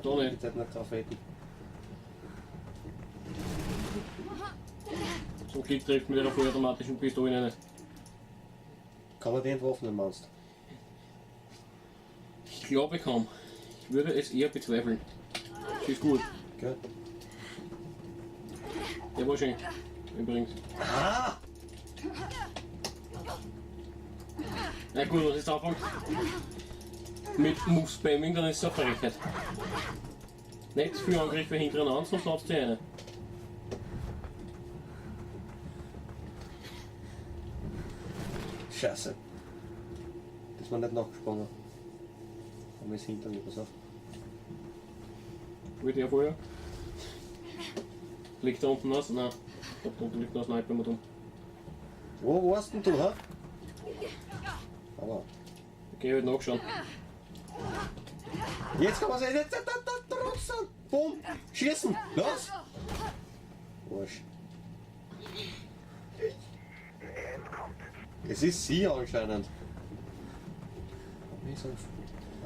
Da nicht. Die Zeit noch drauf wetten. Zum Glück trifft mit einer vollautomatischen Pistole nicht. Kann man die entwaffnen, meinst Ich glaube kaum. Ich würde es eher bezweifeln. Sie ist gut. du? Gell? Der war schön. Übrigens. Ah! Na gut, was ist anfängt mit Move Spamming, dann ist es eine Frechheit. Nicht zu viele Angriffe hintereinander, sonst haust du eine. Scheiße. Das war nicht nachgesprungen. Aber ist hinter mir, pass auf. Wie der vorher. Liegt da unten was? Nein. Da unten liegt noch ein Sniper mit um. Wo warst denn du, hä? Aber. Okay, wird nachschauen. Jetzt kann man sehen, jetzt, da, da, da, da, Bumm! Schießen! Los! Arsch. Es ist sie anscheinend. Aber ist ein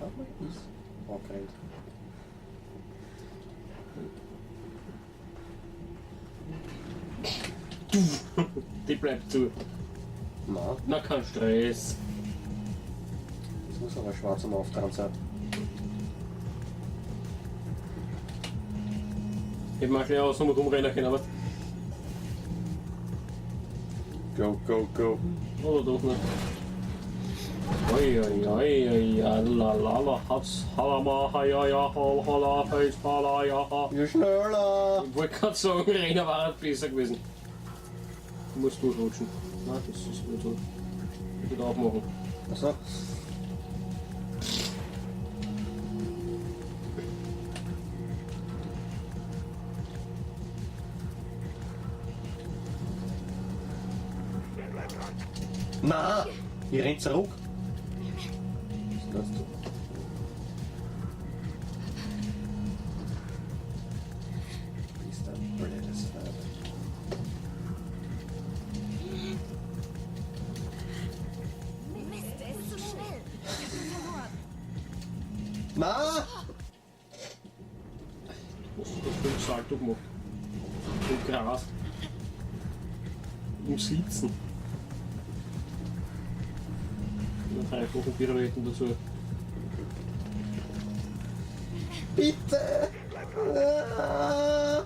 Aber ist angerannt. Die bleibt zu. Nein, Na, kein Stress. das muss aber schwarz am Auftrag sein. Hätte man gleich aus und rumrennen können, aber. Go, go, go. Oder doch nicht. Oi, oi, oi, oi, la, la, la, hats, halama, ha, ja, ja, hol, hola, heis, hala, ja, ha. Ja, schneller! Ich wollte gerade sagen, Renner war halt besser gewesen. Du musst durchrutschen. Nein, das ist nicht so. Ich würde aufmachen. Achso. Na, ich renn zurück. Was tust du? Bist ein blödes Weib. Mist, er ist zu schnell. Ich hab ihn verloren. Na! Was hast du das für ein Salto gemacht? Im Gras. Im Sitzen. Und dreifachen Pirouetten dazu. Bitte! Ah.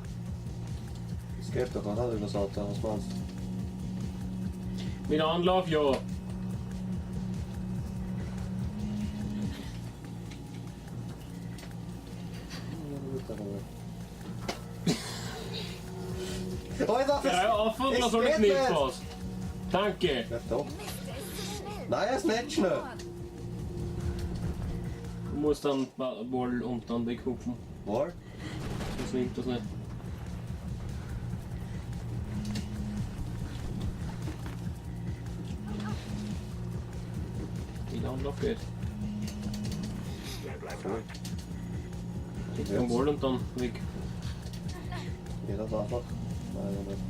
Das geht doch, oder? Übers Auto, was meinst du? Mit Anlauf, ja. Alter, Drei auf und es dann soll ich geht nicht nicht. raus. Danke. Ja, doch. Mist, er ist zu schnell. Nein, er ist nicht schnell. Du musst dann wohl und dann weghupfen. Wohl? Sonst nimmt das nicht. Mit Anlauf geht. Voll. Geht vom Wohl und dann weg. Jeder darf einfach. Nein, ja nicht.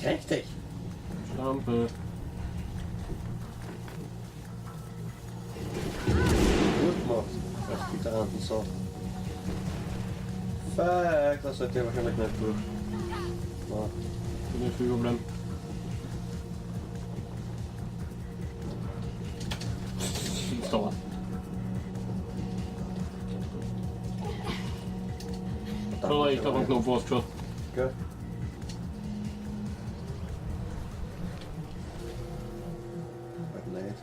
Krieg dich! Schlampe. Gut gemacht. Als Peter so. Fuck, das sollte ich wahrscheinlich nicht durch. Nein. Ich nicht überbleiben. Das dauert. Oh, ich habe einen Knopf ausgeschaut. Gell? Halt nicht.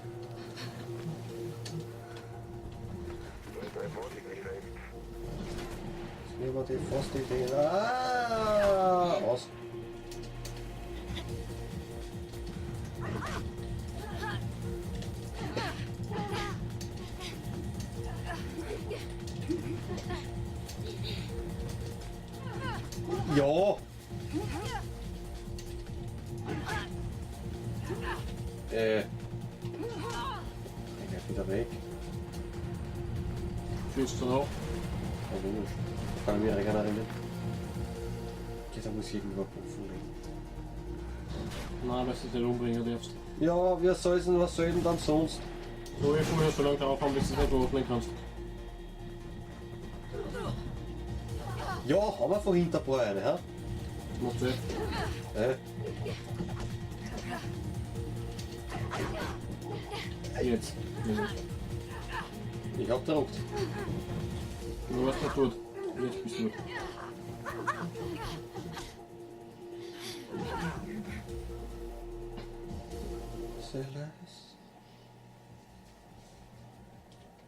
Das war die fast die Idee. Ah, aus. Ja! Ich geh wieder weg. Tschüss dann auch. Ja, logisch. Kann ich mich regenerieren. Okay, da muss ich irgendwo einen Puffen legen. Nein, weil du dich nicht umbringen darfst. Ja, wer soll's denn, was soll denn dann sonst? So wie vorher so lange drauf haben, bis du es nicht mehr öffnen kannst. Ja, haben wir vorhin ein paar eine, hä? Macht weh. Jetzt. Ich hab gedruckt. Du warst nicht tot. Jetzt bist du tot.